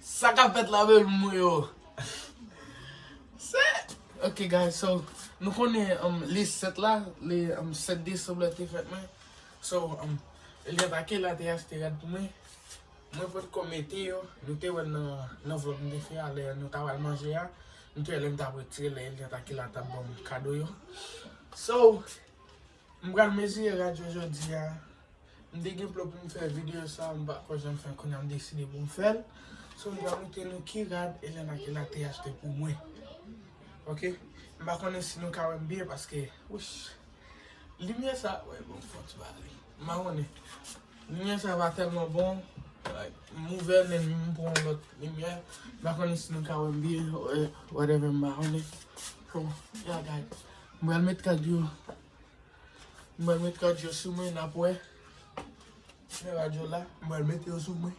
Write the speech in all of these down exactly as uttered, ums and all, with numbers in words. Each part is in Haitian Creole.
Sa k ap fèt la menm mwen yo? Se Ok guys, so nou konnen um, li sèt la, li um, sèt desanm la te fèt mwen. So, um, Elianta Kela te achte rad pou mwen. Mwen potko mete yo, nou te wè nan, nan vlog m te fè a, lè nou ta pral manje a. Nou te wè lè m t ap retire, lè Elianta Kela t ap ban m kado yo. So, m pral mezire rad yo jodi a. M te gen plan pou m fè videyo sa, m pa ko janm fè, kounye a m deside pou m fè l. So, m pral montre nou ki rad Elianta Kela te achte pou mwen. Ok? M pa konnen si nou ka wè m byen paske, wouch, limyè sa, wè, bon, fò ti bagay. M pa konnen. Limyè sa pa tèlman bon. Like, m ouvè l, men m pran yon lòt limyè. M pa konnen si nou ka wè m byen, wè, whatever, m pa konnen. So, yeah, guys. M pral met rad yo. M pral met rad yo sou mwen, n ap wè. Men rad yo la, m pral mete yo sou mwen.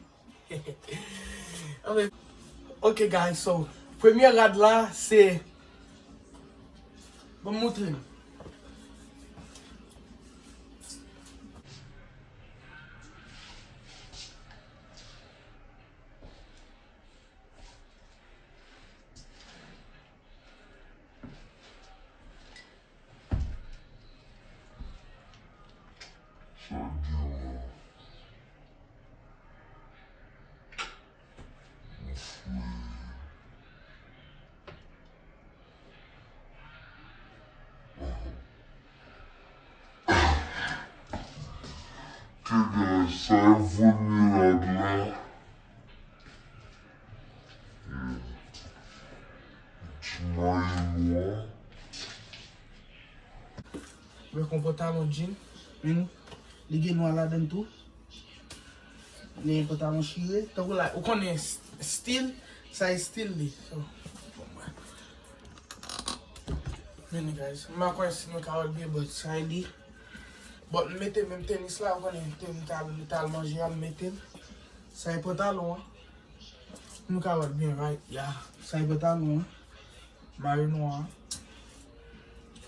Ok. Ok, guys, so, premye rad la, se, ban m montre nou. Sa gen la. Monchè. Ke gen sa e premye rad la. Ti mayo nwa. Mwen kon pantalon jean, men li gen nwa ladan tou. Li gen pantalon chire, tankou la, ou konnen s- stil, sa e stil li. So, men guys, m pa konnen si nou ka wè l byen, but sa e li. But m mete menm tenis la, ou konnen tenis ta, ta al manje a, m mete l. Sa e pantalon an. Nou ka wè l byen, right? Ya, sa e pantalon an. Mayo nwa.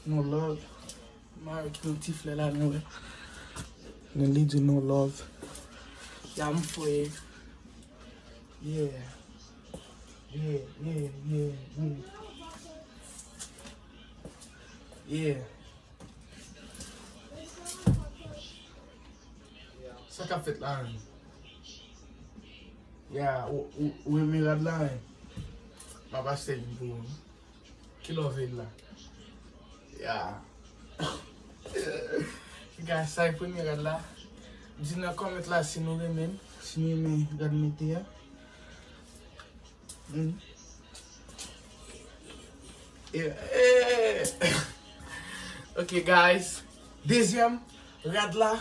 No love. Mayo ki gen ti flè ladan, wè. Men li di no love. Ya, m fre. Yeah. Yeah, yeah, yeah, yeah. Yeah. Sa k ap fèt la menm? Ya, ou, ou, ou renmen rad la menm? M ap achte youn pou ou. Ki lè w vle l la? Ya. Guys, sa e premye rad la. Di nan comment la si nou renmen l, si nou renmen rad mete a. Mm. Yeah, yeah. Ok, guys. Dezyèm rad la.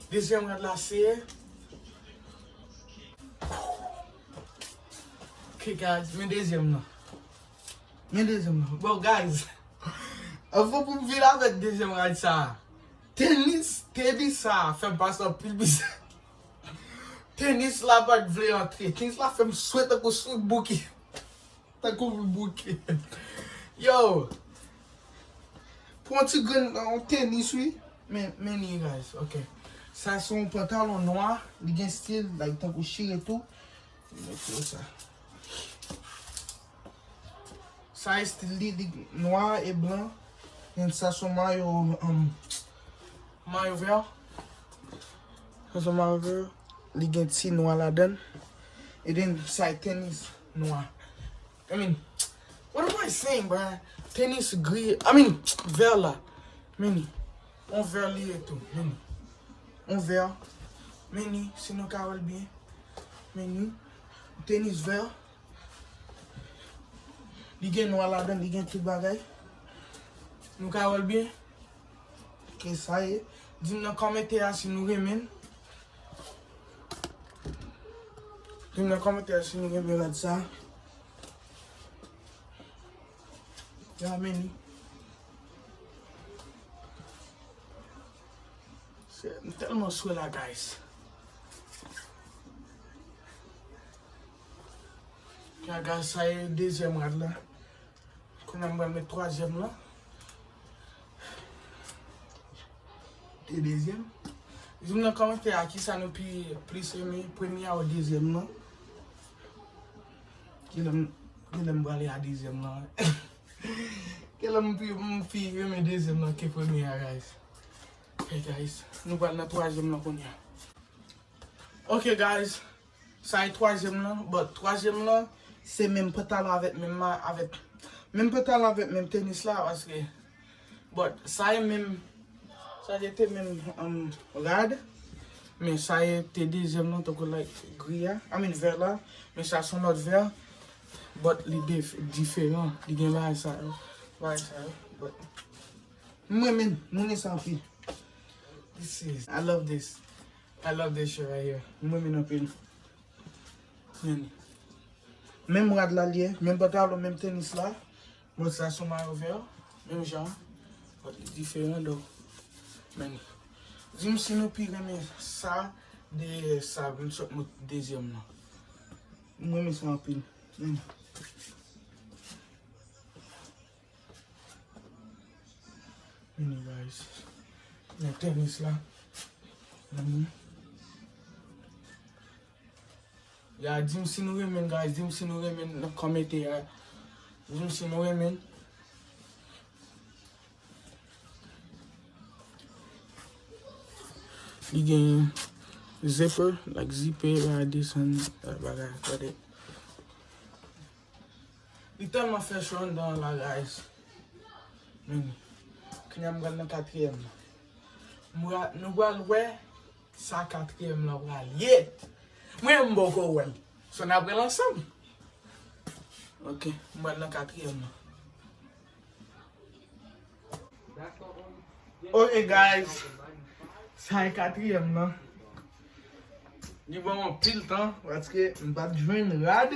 Dezyèm rad la se. Ok, guys. Men dezyèm nan. Men dezyèm nan. Bon, guys. Anvan pou m vin avèk dezyèm rad sa. Tenis, tenis sa fè m pase anpil bizè. Tenis la pa t vle antre. Tenis la fè m swe tankou sou bouke. Tankou bouke. Yo! Pran ti grenn nan yon tenis, wi. Men, men li, guys. Ok. Sa se yon pantalon nwa. Li gen stil, like, tankou chire tou. Mete sa. Sa estil li, li nwa e blan. And sa se yon mayo, um, mayo vè. Sa se yon mayo vè. Li gen ti nwa ladan. And then sa e tenis nwa. I mean, what am I saying, bro? Tenis gri, I mean, vè la. Men, yon vè li ye tou. Men, yon vè. Men, si nou ka wè l byen. Men, tenis vè. Li gen nwa ladan, li gen tout bagay. Nou ka wè l byen? Ke sa ye? Di m nan kòmantè a si nou renmen l. Di m nan kòmantè a si nou renmen rad sa. Ya, men li. Se, m tèlman swe la, guys. Ya, guys, sa e dezyèm rad la. Kounye a m pral met twazyèm lan. E dezyèm. Di m nan kòmantè a kisa nou pi plis renmen, premye a ou dezyèm lan. Genlè m, genlè m prale a dezyèm lan. Genlè m pi, m pi renmen dezyèm lan ke premye a, guys. Hey, guys, nou pral nan twazyèm lan kounye a. Ok, guys, sa e twazyèm lan, but twazyèm lan, se menm pantalon avèk menm ma-, avèk menm pantalon avèk menm tenis la, paske, but sa e menm, sa e te menm, um, rad, men sa e te dezyèm lan, tankou like gri a, I mean vè la, men sa se yon lòt vè, but li dif-, diferan, li gen bagay sa yo, bagay sa yo, but mwen menm, mwen renmen sa anpil. This is, I love this. I love this shirt right here. Mwen renmen anpil. Men, menm rad la l ye, menm pantalon, menm tenis la. Bon, sa se yon mayo vè, menm jan. But li diferan, though. Men, di m si nou pi renmen sa de sa m sot mont dezyèm lan. Mwen renmen sa anpil. Men. Men, guys. Men tenis la. Men. Ya, di m si nou renmen, guys. Di m si nou renmen nan kòmantè a. Di m si nou renmen. Li gen zipper, like zipe, la desann, la bagay, gade. Li tèlman fè cho anndan an la, guys. Men, kounye a m pral nan katriyèm nan. M pra-, nou pral wè sa katriyèm lan pral ye. Mwen, m poko wè l. So, n ap wè l ansanm. Ok, m pral nan katriyèm nan. Ok, guys. Sa e katriyèm nan. Li ban m anpil tan, paske m pa t jwenn rad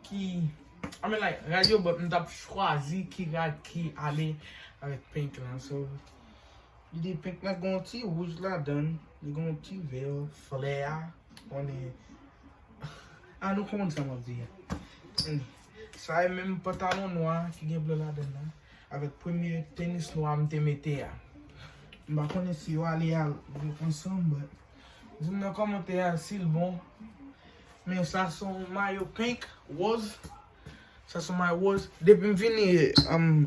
ki, I mean, like, rad yo, but m t ap chwazi ki rad ki ale avèk pink lan. So, li di pink lan gen yon ti wouj ladan l, li gen yon ti vè, flè a, konnen. A, nou konprann sa m ap di a. Ann. Sa e menm pantalon nwa ki gen blan ladan l la, avèk premye tenis nwa m te mete a. M pa konnen si yo ale a, yo ansanm, but di m nan kòmantè a si l bon. Men sa se yon mayo pink, wòz. Sa se yon mayo wòz. Depi m vini, um,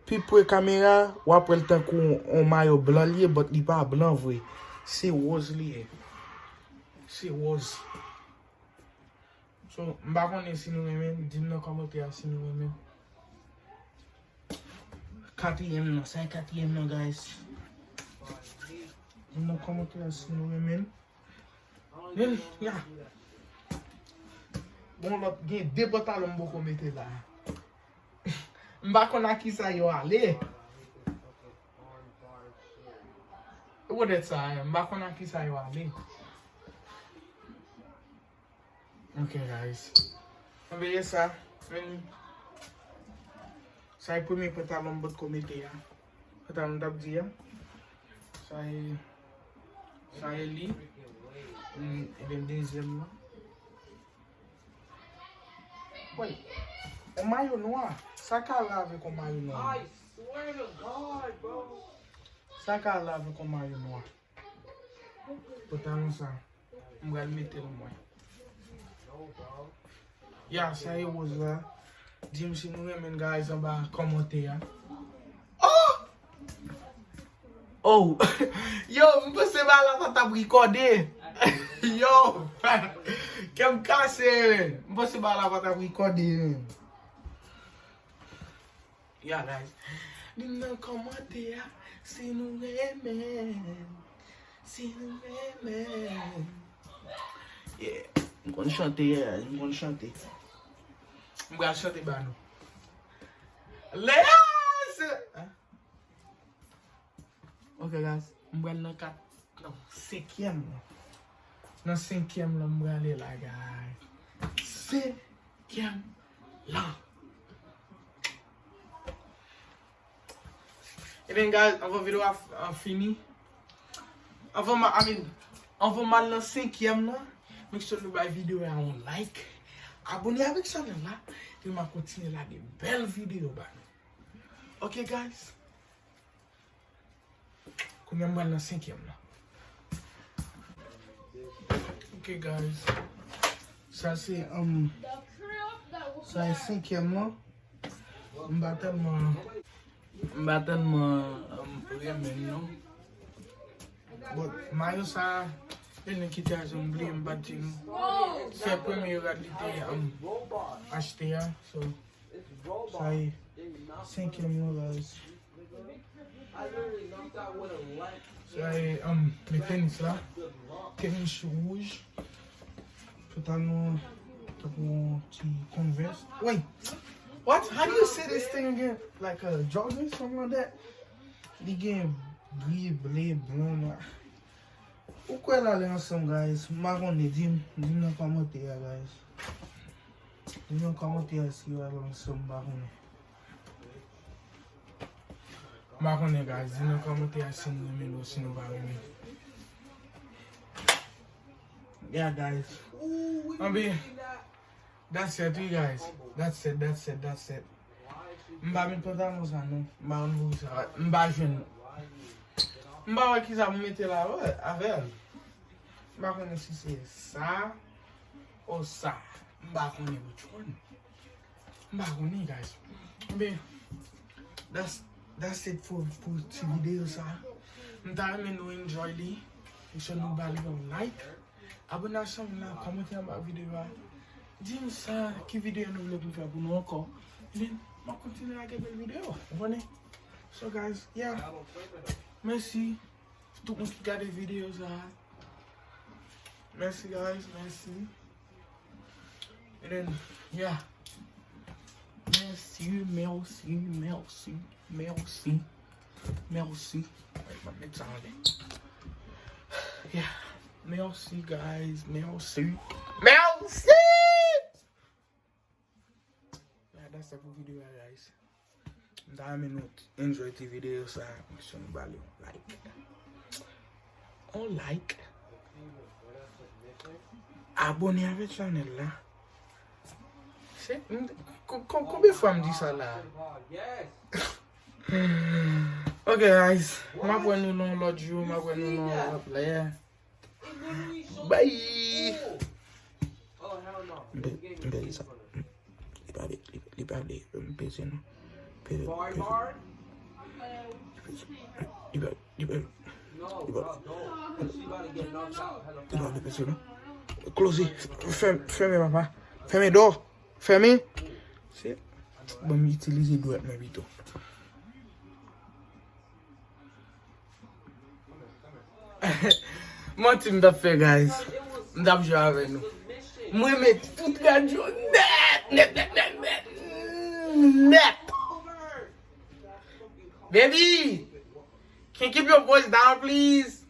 pi pre kamera, w ap wè l tankou yon mayo blan li ye, but li pa blan vre. Se wòz li ye. Se wòz. So, m pa konnen si nou renmen, di m nan kòmantè a si nou renmen. Katriyèm nan, sa e katriyèm nan, guys. Di m nan kòmantè a si nou renmen. Men, ya. Bon, lòt, gen de pantalon m poko mete la. M pa konn a kisa yo ale. Ou konnen sa, m pa konn a kisa yo ale. Ok, guys. Ann veye sa. Men, sa e premye pantalon m potko mete a. Pantalon m t ap di a. Sa e, sa e li. Mm, ebyen, dezyèm lan. Wè, yon mayo nwa. Sa ka ale avèk yon mayo nwa? I swear to God, bro. Sa ka ale avèk yon mayo nwa? Pantalon sa, m pral mete l mwen. Ya, sa e wòz la. Di m si nou renmen l, guys, anba kòmantè a. Oh! Oh! Yo, m panse bagay la pa t ap rekòde. Yo! Kè m kase, men. M panse bagay la pa t ap rekòde, men. Ya, guys. Di m nan kòmantè a si nou renmen. Si nou renmen. Yeah. M konn chante, yeah, m konn chante. M pral chante ba nou. Leyans! Hein? Ok, guys. M pral nan kat, nan senkyèm lan. Nan senkyèm lan, m prale la, guys. Senkyèm lan. Ebyen, guys, anvan videyo a f-, a fini, anvan ma, I mean, anvan m al nan senkyèm lan, make sure nou bay videyo a yon like. Abone avèk chanèl la, e m a kontinye lage bèl videyo ba nou. Ok, guys? Kounye a m pral nan senkyèm lan. Ok, guys. Sa se, um, Sa e senkyèm lan. M pa tèlman, m pa tèlman, um, renmen l non. But mayo sa, e nèg ki te achte, m bliye, m pa t di nou. Se premye rad li te, um, achte a. So, sa e senkyèm lan, guys. Sa e, um, men tenis la. Tenis wouj. Pantalon, tankou ti Converse. Wait. What? How do you say this thing again? Like a jogging, something like that? Li gen gri, ble, blan, nwa. Ou kwè l ale ansanm, guys? M pa konnen. Di m, di m nan kòmantè a, guys. Di m nan kòmantè a si yo ale ansanm, m pa konnen. M pa konnen, guys. Di nan kòmantè a si nou renmen l ou si nou pa renmen l. Yeah, guys. Anben, that's it, wi, guys. That's it, that's it, that's it. M pa met pantalon sa, non. M pa konn pou sa. M pa jwenn. M pa wè kisa pou mete la, wè, avè l. M pa konnen si se sa ou sa. M pa konnen which one. M pa konnen, guys. Men, that's, that's it for, pou ti videyo sa. M ta renmen nou enjoy li. Make sure nou ba li yon like. Abone ak chanèl la, kòmante anba videyo a. Di m sa, ki videyo nou vle pou m fè pou nou ankò. Then, m ap kontinye lage bèl videyo. Ou konnen? So, guys, yeah. Mèsi. Tout moun ki gade videyo sa. Mèsi, guys, mèsi. And then, yeah. Mèsi, mèsi, mèsi, mèsi. Mèsi. Wait, m ap met sa anlè. Yeah. Mèsi, guys, mèsi. Mèsi! Yeah, that's it pou videyo a, guys. M ta renmen nou enjoy ti videyo sa. Make sure nou ba li yon like. Yon like. Abone avèk chanèl la. Se, m, ko-, ko-, konbyen fwa m di sa la? Ok, guys. M ap wè nou nan yon lòt jou. M ap wè nou nan yon lòt lè. Bye. M pe-, m peze sa. Li pa vle, li, li pa vle, m peze non. Peze, peze. Li pa, li pa, li pa, li pa vle peze non. Close. Fèm-, fèmen, papa. Fèmen do. Fèmen. Se, ban m itilize dwèt mwen pito. Manti m t ap fè, guys. M t ap jwe avè nou. Mwen met tout rad yo nèt, nèt, nèt, nèt, nèt, nèt. Baby, can you keep your voice down, please?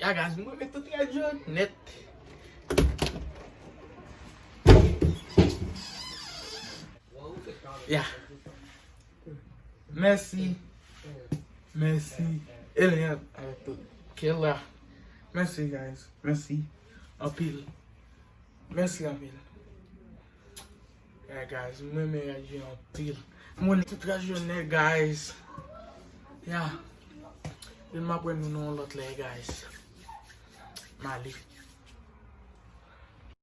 Yeah, guys, mwen met tout rad yo nèt. Yeah. Mèsi. Mèsi. Eliant avèk tout. Kela. Mèsi, guys. Mèsi. Anpil. Mèsi anpil. Yeah, guys. Mwen renmen rad yo anpil. Mwen tout rad yo nèt, guys. Yeah. Epi m ap wè nou nan yon lòt lè, guys. M ale.